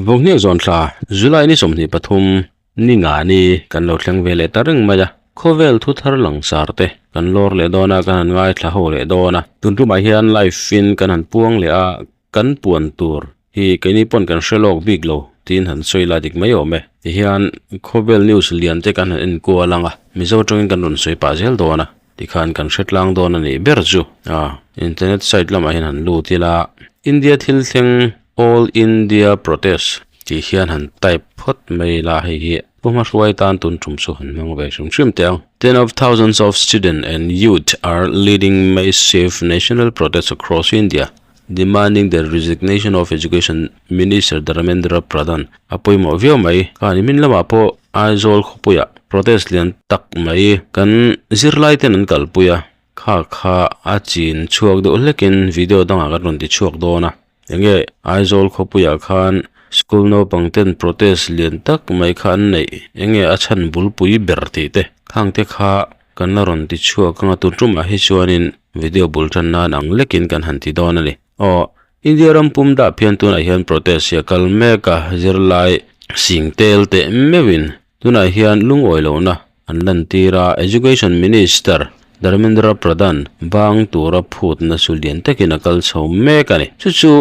Vawkhniak zawn thla July ni 23 ni nga ni kan lo thleng ve leh ta reng mai a, khawvel thu thar langsar te kan lawr leh dawn a, kan han ngaithla ho leh dawn a. Tun tumah hian live in kan han puang leh a, kan puan tur hi keini pawn kan hre lawk bik lo tiin han sawi la dik mai awm e. Tihian khawvel news lian te kan han enkual ang a, Mizo tangin kan rawn sawi pah zel dawn a. Tikhan kan hre tlang dawn a nih ber chu. A, internet site lamah hian han lut ila, India thil thleng All India Protest tih hian han type phawt mai ila hei hi pu hma hruai tan tun tum chu han hmang ve hrim hrim teh ang. Ten of thousands of student and youth are leading massive national protests across India demanding the resignation of Education Minister Dharmendra Pradhan a pawimawh viau mai. Khan i min lamah pawh Aizawl khawpuiah protest lian tak mai kan zirlai ten an kalpui a, kha kha a chin chhuak deuh hlekin video dangah kan rawn ti chhuak dawn a. Enge Aizawl khawpuiah khan school naupang ten protest lian tak mai kha an neih enge a chhan bulpui ber tih te khang te kha kan la rawn ti chhuak anga tun tumah hi chuanin video bul tan nan ang lekin kan han ti dawn a ni. Aw, India ram pum dah phian tunah hian protest hi a kal mek a, zirlai sing tel teh meuhin tunah hian lungawi lohna an lantir a, Education Minister Dharmendra Pradhan bang tura phutna chu lian takin a kal chho mek a ni. Chu chu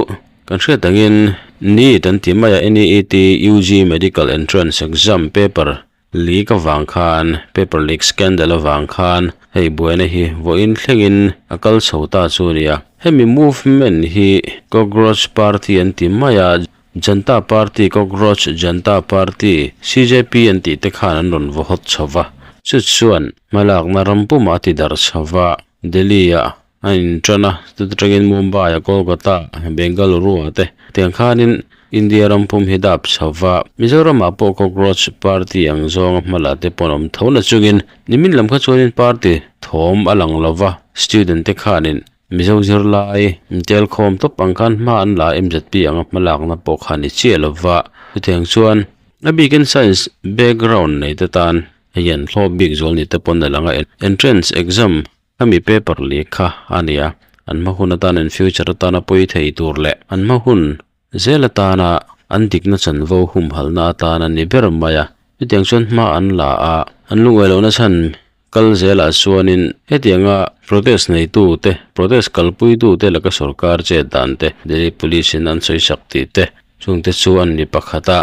kan hriat angin NEET an ti mai a, NEET UG Medical Entrance Exam paper Leak avang khan, paper leak scandal avang khan hei buaina hi vawiin thlengin a kal chho ta chu a ni a. Hemi movement hi Cockroach Party an ti mai a, Janta Party, Cockroach Janta Party, CJP an tih te khan an rawn vaw hawt chho va. Chu chuan hmalakna ram pumah a ti darh chho va, Delhi-ah a inṭan a, chuta tangin Mumbai-ah, Kolkata, Bengaluru-ah te tiang khanin India ram pum hi dap chho va. Mizoramah pawh Cockroach Party ang zawnga hmala te pawh an awm tho na chungin nimin lam kha chuanin party thawm a lang lo va, student te khanin Mizo zirlai intelkhawm tawp ang khan hma an la MZP anga hmalakna pawh kha ni chiah lo va. Chutiang chuan a bikin science background nei te tan hei an hlawp bik zual ni te pawn a lang a, entrance exam Hemi paper leh kha a ni a, an hma hun atan an future atana pawi thei tur leh an hma hun zel atana an dikna chanvo humhalna atan a ni ber mai a. Chutiang chuan hma an la a, an lungawi lohna chhan kal zelah chuanin hetianga protest neitute, protest kalpuitute laka sorkar chet dan te, Delhi Police in an sawi sak tih te, chungte chu an ni pakhat a.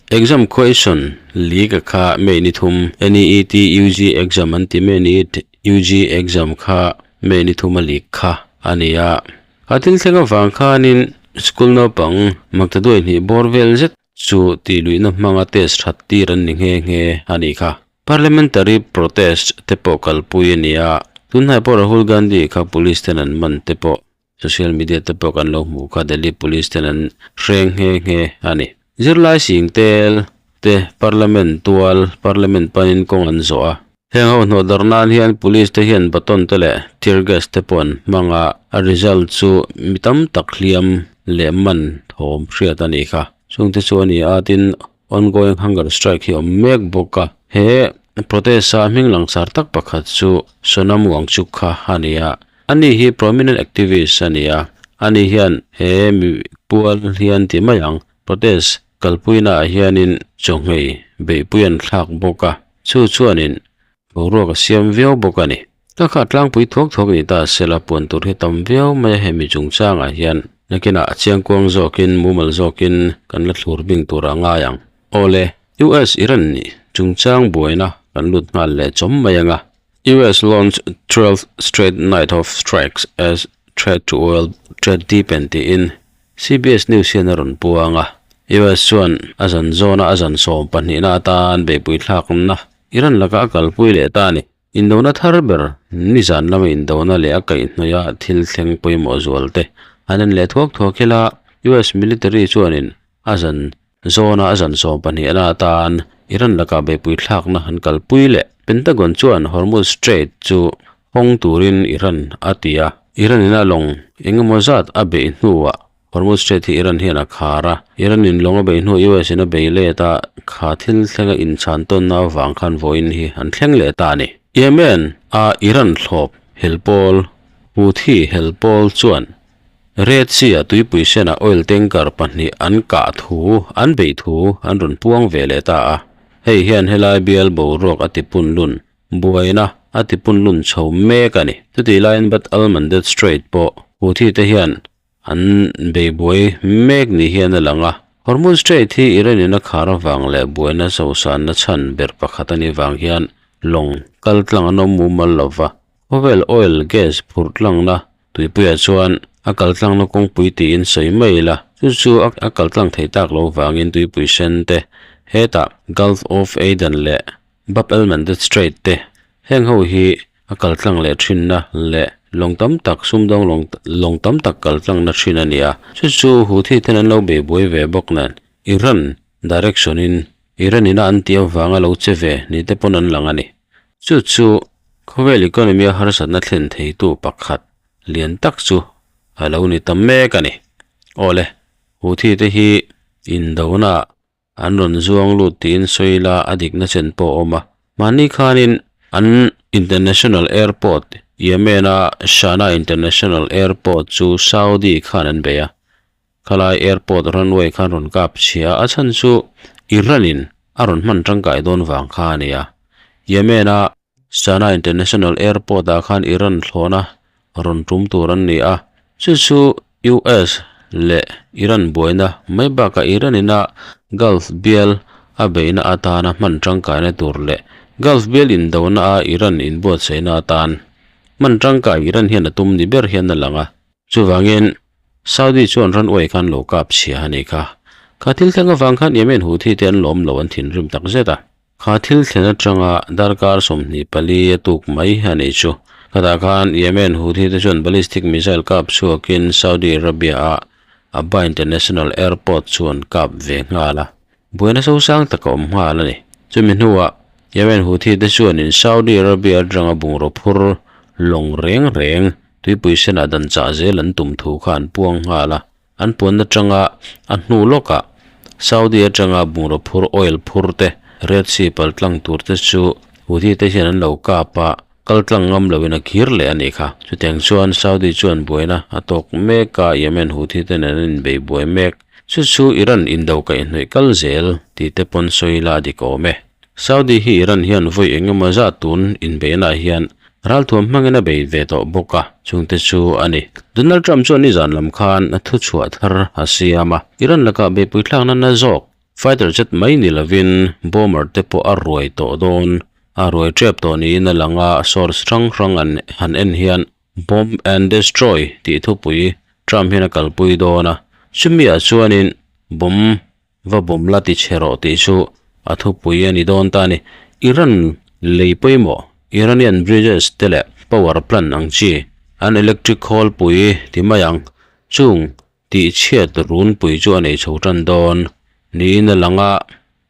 Exam question leak a kha May ni thum NEET UG exam an ti mai a ni. UG exam kha May ni thum a leak kha a ni a. Kha thil thleng avang khanin school naupang maktaduai hnih bawr vel zet chu tih luihna hmanga test that tir an ni nghe nghe a nih kha. Parliamentary protest te pawh kalpui a ni a, tunhnai pawh Rahul Gandhi kha police ten an man te pawh Social media te pawh kan lo hmuh kha Delhi police ten an hreng nghe nghe a ni. Zirlai sing tel te parliament tual parliament panin kawng an zawh a. Heng ho hnawh darh nan hian police te hian baton te leh tear gas te pawh an hmang a, a result chu mi tam tak hliam leh man thawm hriat a nih kha. Chungte chu a ni a tin ongoing hunger strike hi a awm mek bawk a. He protest a hming langsar tak pakhat chu Sonam Wangchuk kha a ni a. Ani hi prominent activist a ni a, ani hian he mi pual hian ti mai ang, protest kalpuina ah hianin chawnghei beihpui an thlak bawk a, chu chuanin boruak a siam viau bawk a ni. Ka kha tlangpui thuak thuak ni ta sela puan tur hi tam viau mai a hemi chungchangah hian nakinah a chiangkuang zawkin mumal zawkin kan la thlur bing tur a ngai ang. Awle, US Iran nih chungchang buaina kan lut nghal leh chawm mai ang a. US launch 12th straight night of strikes as threat to oil trade deepen tiin CBS News hian a rawn puang a. US chuan a zan zawna a zan sawm pahnihna atan beihpui thlakna Iran laka a kalpui leh ta a ni. Indona thar ber nizan lama indona leh a kaihhnawih a thil thleng pawimawh zual te an en leh thuak thuak ila US military chuanin a zan Zawna a zan sawm pahnihna atan Iran lakah beihpui thlakna an kalpui leh. Pentagon chuan Hormuz Strait chu hawng turin Iran a ti a. Iran in a lawng eng emaw zat a beih hnuah Hormuz Strait hi Iran hian a khar a. Iran in lawng a beih hnuah US in a bei let a, kha thil thlenga inchhan tawnna avang khan vawiin hi an thleng leh ta a ni. Yemen a Iran thlawp helpawl Houthi helpawl chuan. Red Sea-a tuipui senah oil tanker pahnih an kah thu, an beih thu an rawn puang ve leh ta a. Hei hian helai bial boruak a ti punlun, buaina a ti punlun chho mek a ni. Chutih laiin Bab al-Mandeb Strait pawh Houthi te hian an bei buai mek ni hian a lang a. Hormuz Strait hi Iran in a khar avang leh buaina sosanna chhan ber pakhat a nih vang hian lawng kal tlang an awm mumal lo va. Khawvel oil, gas phurh tlangna tuipuiah chuan a kal tlangna kawngpui tiin sawi mai ila, chu chu a kal tlang thei tak lo vangin tuipui sen te, hetah Gulf of Aden leh Bab el Mandeb Strait te, heng ho hi a kal tlang leh thinna leh lawng tam tak sumdawng lawng lawng tam tak kal tlangna thin a ni a, chu chu Houthi ten an lo bei buai ve bawk nen Iran direction in Iran ina an tih avanga lo che ve ni te pawn an lang a ni. Chu chu khawvel economy a harsatna thlen theitu pakhat lian tak chu a lo ni ta mek a ni. Awle, Houthi te hi indona ah an rawn zuang lut tiin sawi la a dikna chen pawh a awm a. Mahni khanin an International Airport, Yemen-a Sana'a International Airport chu Saudi khan an bei a. Khalai airport runway khan rawn kap chhia a, a chhan chu Iran in a rawn hman tangkai dawn vang kha a ni a. Yemen a Sanaa International Airport ah khan Iran thlawhna rawn tum tur an ni a, chu chu US leh Iran buaina mai bakah Iran ina Gulf bial a beihna atana hman tangkaina tur leh Gulf bial indona a Iran inbuatsaihna atan hman tangkai Iran hian a tum ni ber hian a lang a. Chuvangin, Saudi chuan runway khan lo kap chhia a ni kha. Kha thil thleng avang khan Yemen Houthi te an lawm lo an thinrim tak zet a. Kha thil thlen atanga darkar 24 a tuk mai a ni chu. Khatah khan Yemen Houthi te chuan ballistic missile kap chhuakin Saudi Arabia a Abha International Airport chu an kap ve nghal a. Buaina sosang tak a awm nghal a ni. Chumi hnuah Yemen Houthi te chuanin Saudi Arabia atanga bungraw phur lawng reng reng Tuipui senah dan chah zel an tum thu kha an puang nghal a, an puan atanga a hnu lawkah Saudi atanga bungraw phur oil phur te, Red Sea pal tlang tur te chu Houthi te hian an lo kap a, kal tlang ngam loin a khir leh a nih kha. Chutiang chuan Saudi chuan buaina a tawk mek a, Yemen Houthi te nen an inbei buai mek. Chu chu Iran indo kaihhnawih kal zel tih te pawn sawi la a dik awm e. Saudi hi Iran hian vawi eng emaw zat tun inbeihnaah hian ralthuam hmangin a bei ve tawh bawk a, chungte chu a ni. Donald Trump chuan nizan lam khan a thuchhuah thar a siam a, Iran lakah beihpui thlakna na zawk, fighter jet mai ni lovin bomber te pawh a ruai tawh dawn, a ruai tep tawh niin a lang a, source hrang hrang an han en hian Bomb and destroy tih thupui Trump hian a kalpui dawn a, chumi ah chuanin bomb Va bawm la ti chhe rawh tih chu a thupui a ni dawn ta a ni. Iran lei pawimawh, Iranian bridges te leh power plant ang chi an electric khawlpui ti mai ang. Chung tih chhiat runpui chu a nei chho tan dawn niin a lang a.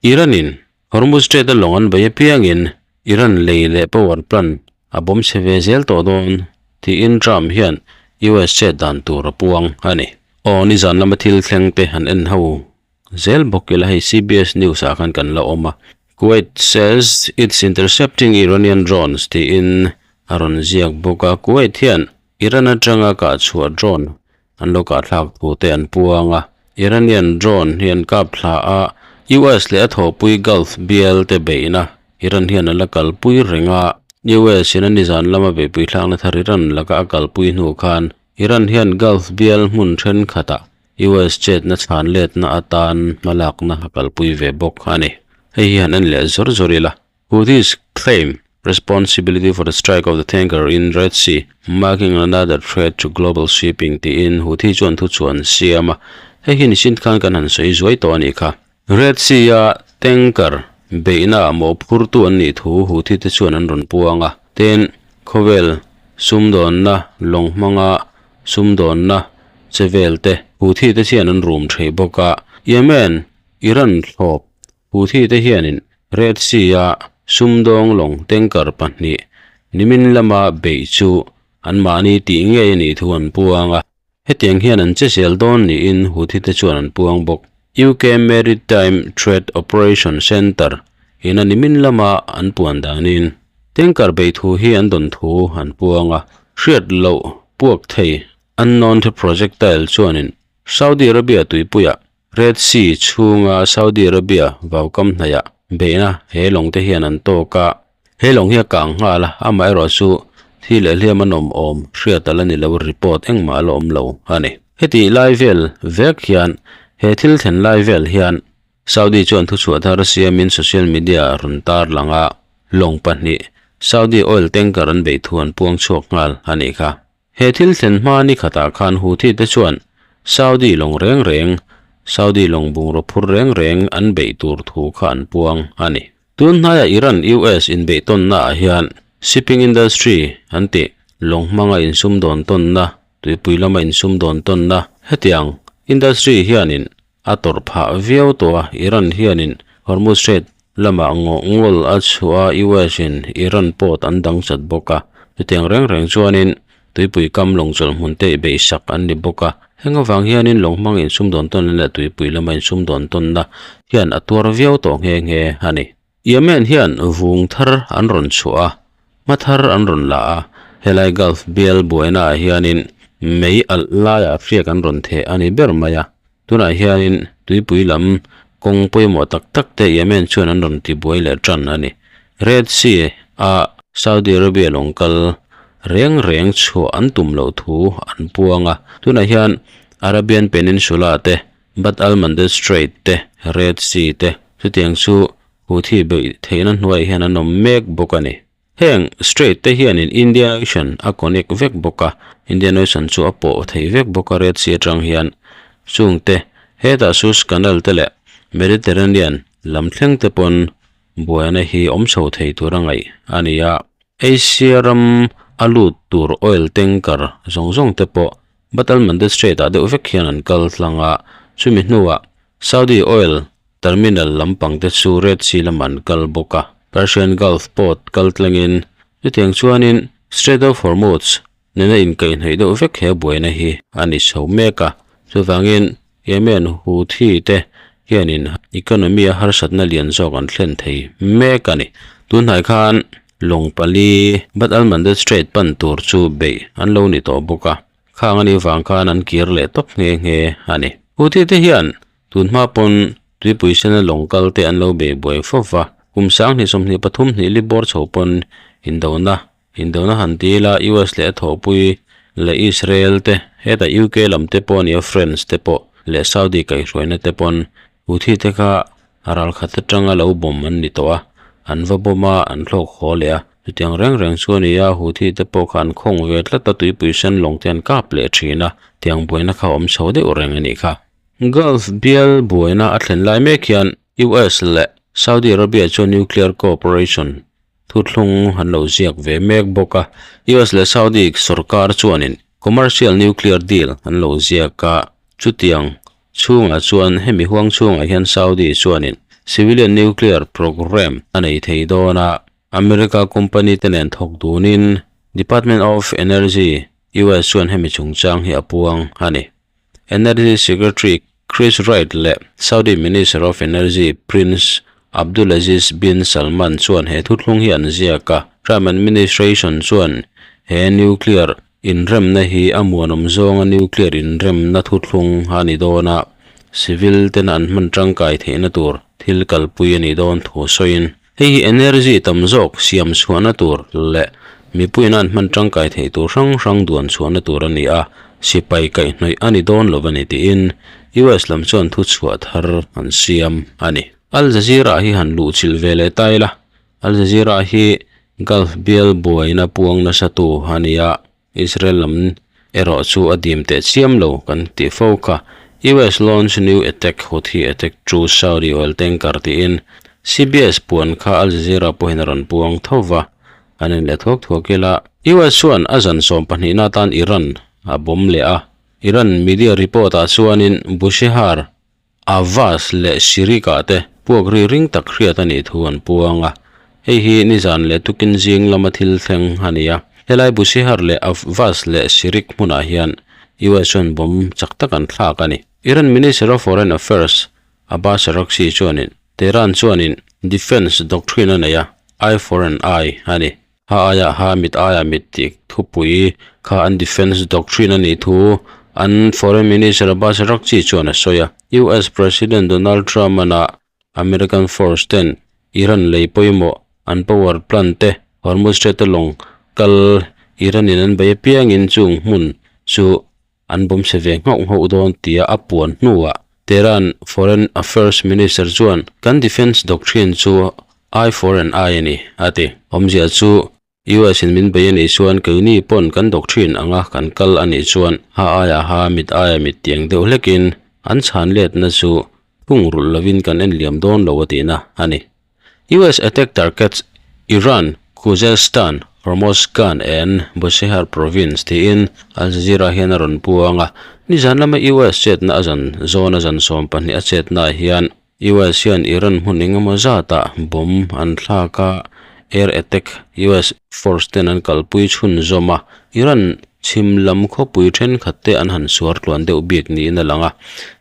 Iran-in Hormuz Strait a lawng an bei apiangin Iran lei leh power plant a bawm chhe ve zel tawh dawn tiin Trump hian US chet dan tur a puang a ni. Aw nizan lama thil thleng te han en ho zel bawk ila hei CBS News ah khan kan la awm a. Kuwait says it's intercepting Iranian drones tiin a rawn ziak bawk a. Kuwait hian Iran atanga kah chhuah drone an lo kah thlak thu te an puang a. Iranian drone hi an kap thla a, US leh a thawhpui Gulf bial te beihna Iran hian a la kalpui reng a. US in a nizan lama beihpui thlakna thar Iran laka a kalpui hnu khan Iran hian Gulf bial hmun thenkhatah US chetna chhan letna atan hmalakna a kalpui ve bawk a ni. Hei hi han en leh zawr zawr ila. Houthis claim responsibility for the strike of the tanker in Red Sea, marking another threat to global shipping tiin Houthi chuan thu chu an siam a, hei hi nisin khan kan han sawi zuai tawh a nih kha. Red Sea-a tanker beihna ah mawhphurtu an nih thu Houthi te chuan an rawn puang a, tin khawvel sumdawnna lawng hmanga sumdawnna che vel te Houthi te hian an rum theih bawk a, Yemen, Iran thlawp Houthi te hianin Red Sea-a sumdawng lawng tanker pahnih nimin lama beih chu anmahni tih ngei a nih thu an puang a. Hetiang hian an che zel dawn niin Houthi te chuan an puang bawk. UK Maritime Trade Operation Centre ina nimin lama an puan danin tanker beih thu hi an dawn thu an puang a, hriat loh puak thei. Unknown projectile chuanin Saudi Arabia tuipuiah Red Sea chhunga Saudi Arabia vaukam hnaihah beihna he lawng te hian an tawk a, he lawng hi a kang nghal a, amaherawh chu thi leh hliam an awm awm hriat a la ni lo, report engmah a la awm lo a ni. Heti lai vel vek hian he thil thlen lai vel hian Saudi chuan thuchhuah thar siamin social media a rawn tar lang a, lawng pahnih Saudi oil tanker an beih thu an puang chhuak nghal a nih kha. He thil thlen hma ni khatah khan Houthi te chuan Saudi lawng reng reng, Saudi lawng bungraw phur reng reng an beih tur thu kha an puang a ni. Tun hnaia Iran-US inbeihtawnna ah hian shipping industry an tih lawng hmanga insumdawn tawnna, tuipui lama insumdawn tawnna hetiang industry hianin a tawrh phah viau tawh a, Iran hianin Hormuz Strait lamah ngawh ngawl a chhuah a, US in Iran port an dang chat bawk a, chutiang reng reng chuanin tuipui kam lawng chawlh hmun te beihsak an ni bawk a, heng avang hianin lawng hmang insumdawn tawnna leh tuipui lama insumdawn tawnna hian a tuar viau tawh nghe nghe a ni. Yemen hian vung thar an rawn chhuah a, hma thar an rawn la a, helai Gulf bial buainaah hianin mei alh laiah hriak an rawn theh a ni ber mai a, tunah hianin tuipui lam kawng pawimawh tak tak te Yemen chuan an rawn tibuai leh tan a ni. Red Sea a Saudi Arabia lawng kal reng reng chhuah an tum loh thu an puang a, tunah hian Arabian Peninsula te Bab al-Mandeb Strait te, Red Sea te, chutiang chu Houthi beih theihna hnuaiah hian an awm mek bawk a ni. Heng strait te hianin Indian Ocean a connect vek bawk a, Indian Ocean chu a pawh thei vek bawk a Red Sea atang hian. Chung te, hetah Suez Canal te leh Mediterranean lam thleng te pawn buaina hi awm chho thei tur a ngaih a ni a. Asia ram a lut tur oil tanker zawng zawng te pawh Bab al-Mandeb Strait ah deuh vek hian an kal tlang a, chumi hnuah Saudi oil terminal lampang te chu Red Sea lamah an kal bawk a, Persian Gulf port kal tlangin chutiang chuanin Strait of Hormuz nena inkaihhnawih deuh vek he buaina hi a ni chho mek a, chuvangin Yemen Houthi te hianin economy a harsatna lian zawk an thlen thei mek a ni. Tunhnai khan lawng pali Bab al-Mandeb Strait pan tur chu beih an lo ni tawh bawk a, khang a nih vang khan an kir leh tawp nghe nghe a ni. Houthi te hian tunhma pawn tuipui sena lawng kal te an lo bei buai fo va, kum 20 23 hnih li bawr chho pawn indona Indona han ti ila US leh a thawhpui leh Israel te, hetah UK lam te pawh a nia France te pawh leh Saudi kaihhruaina te pawn Houthi te kha ral khat atanga lo bawm an ni tawh a, an va bawm a, an thlawk haw leh a, chutiang reng reng chu a ni a, Houthi te pawh kha an khawng ve tlat a, tuipui sen lawng te an kap leh thin a, tiang buaina kha a awm chho deuh reng a nih kha. Gulf bial buaina a thlen lai mek hian US leh Saudi Arabia chuan nuclear cooperation Thuthlung an lo ziak ve mek bawk a, US leh Saudi sorkar chuanin commercial nuclear deal an lo ziak a, chutiang chhungah chuan hemi huang chhungah hian Saudi chuanin civilian nuclear programme a nei thei dawn a, America company te nen thawk dunin Department of Energy, US chuan hemi chungchang hi a puang a ni. Energy Secretary Chris Wright leh Saudi Minister of Energy Prince Abdulaziz bin Salman chuan he thuthlung hi an ziak a. Trump administration chuan he nuclear inremna hi a muanawm zawnga nuclear inremna thuthlung a ni dawn a, civil tena an hman tangkai theihna tur thil kalpui a ni dawn thu sawiin hei hi energy tam zawk siam chhuahna tur leh mipuiin an hman tangkai theih tur hrang hrang duan chhuahna tur a ni a, sipai kaihhnawih a ni dawn lo a ni tiin US lam chuan thu chhuah thar an siam a ni. Al Jazeera hi han luh chilh ve leh ta ila, Al Jazeera hi Gulf bial buaina puang nasa tu a ni a, Israel lam erawh chu a dim teh chiam lo kan tih fo kha. US launch new attack Houthi attack to Saudi oil tanker tiin CBS puan kha Al Jazeera pawhin a rawn puang tho va, an in leh thuak thuak ila. US chuan a zan sawm pahnihna atan Iran a bawm leh a, Iran media report ah chuanin Bushehr Avas leh Sirika te puak ri ring tak hriat a nih thu an puang a, hei hi nizan leh tukin zing lama thil thleng a ni a. Helai Busihar leh Avas leh Sirik hmunah hian US chuan bomb chak tak an thlak a ni. Iran Minister of Foreign Affairs Abbas Araghchi chuanin Tehran chuanin defence doctrine a nei a, eye for an eye a ni. Ha aiah ha, mit aiah mit tih thupui kha an defence doctrine a nih thu an Foreign Minister Abbas Araghchi chuan a sawi a. US President Donald Trump-a'n a American force ten Iran lei pawimawh an power plant te Hormuz Strait-a lawng kal Iran-in an bei apiangin chung hmun chu an bawm chhe ve nghauh nghauh dawn tia a puan hnuah Tehran Foreign Affairs Minister chuan kan defence doctrine chu eye for an eye a ni, a ti. Awmzia chu US in min bei a nih chuan keini pawn kan doctrine anga kan kal a nih chuan ha aiah ha, mit aiah mit tiang deuh hlekin an chhan letna chu thung rulh lovin kan en liam dawn lo a tihna a ni. US attack targets Iran, Khuzestan, Hormozgan and Bushehr province tiin Al Jazeera hian a rawn puang a. Nizan lama US chetna a zan zawn a zan 12 a chetnaah hian US hian Iran hmun engemaw zatah bomb an thlak a, air attack US force ten an kalpui chhunzawm a. Iran chhim lam khawpui thenkhat te an han suar tluan deuh bik niin a lang a.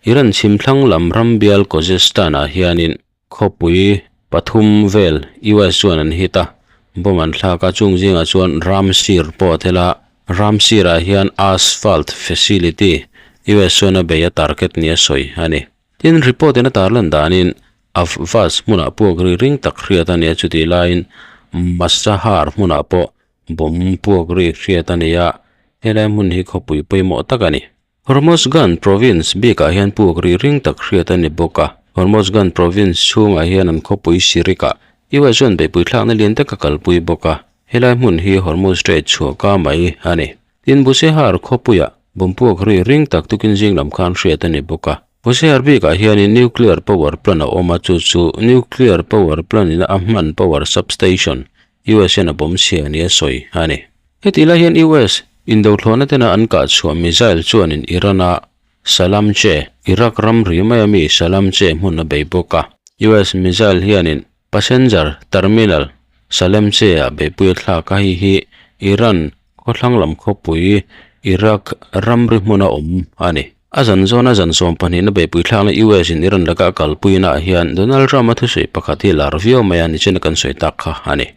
Iran chhim thlang lam ram bial Khuzestan-ah hianin Khawpui pathum vel US chuan an hit a, bomb an thlak a, chung zingah chuan Ramsir pawh a tel a, Ramsir-ah hian asphalt facility US chuan a bei a target nia sawi a ni. Tin, report in a tarlan danin Ahvaz hmunah puak ri ring tak hriat a ni a, chutih laiin Masahar hmunah pawh bomb puak ri hriat a ni a, helai hmun hi khawpui pawimawh tak a ni. Hormozgan Province bikah hian puk ri ring tak hriat a ni bawk a. Hormozgan Province chhungah hian an khawpui Sirik-ah US chuan beihpui thlakna lian tak a kalpui bawk a. Helai hmun hi Hormuz Strait chhuah ka mai a ni. Tin, Busehar khawpuiah bomb puak ri ring tak tukin zing lam khan hriat a ni bawk a. Busehar bikah hianin nuclear power plant a awm a, chu chu nuclear power plant ina a hman power substation US hian a bomb chhia nia sawi a ni. Heti lai hian US indothlawhna tena an kah chhuah missile chuanin Iran-a Shalamcheh, Iraq ramri maia mi Shalamcheh hmun a bei bawk a. US missile hianin passenger terminal Shalamcheh-ah beihpui a thlak a, hei hi Iran khawthlang lam khawpui Iraq ramri hmuna awm a ni. A zan zawna zan 12 na beihpui thlakna US in Iran laka a kalpuinaah hian Donald Trump-a thusawi pakhat hi lar viau mai a, nichina kan sawi tak kha a ni.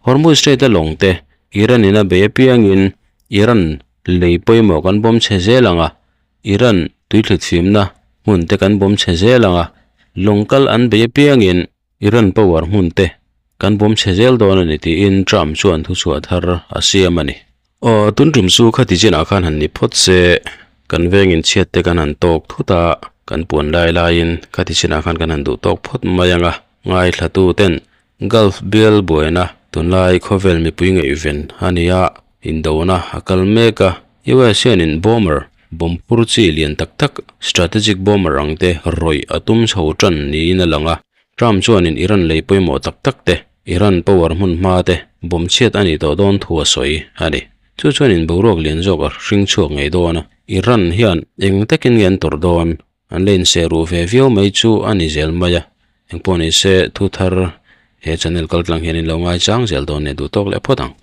Hormuz Strait-a lawng te Iran in a bei apiangin Iran lei pawimawh kan bawm chhe zel ang a, Iran tuithlit fimna hmun te kan bawm chhe zel ang a, lawng kal an bei apiangin Iran power hmun te kan bawm chhe zel dawn a ni tiin Trump chuan thuchhuah thar a siam a ni. Aw, tun tum chu khati chinah khan han ni phawt se, kan vengin chhiat te kan han tawk thut a, kan puan lai laiin khati chinah khan kan han duh tawk phawt mai ang a, ngaithlatu ten Gulf bial buaina tunlai khawvel mipui ngaihven a ni a, indona a kal mek a. US hianin bomber, bomb phur chi lian tak tak, strategic bomber ang te rawih a tum chho tan niin a lang a. Trump chuanin Iran lei pawimawh tak tak te, Iran power hmun hma te bomb chhiat a nih tawh dawn thu a sawi a ni. Chu chuanin boruak lian zawk a hring chhuak ngei dawn a, Iran hian eng takin nge an tawrh dawn? An la inseh ruh ve viau mai chu a ni zel mai a, engpawh ni se thu thar he channel kal tlang hian in lo ngaichang zel dawn nia duh tawk leh phawt ang.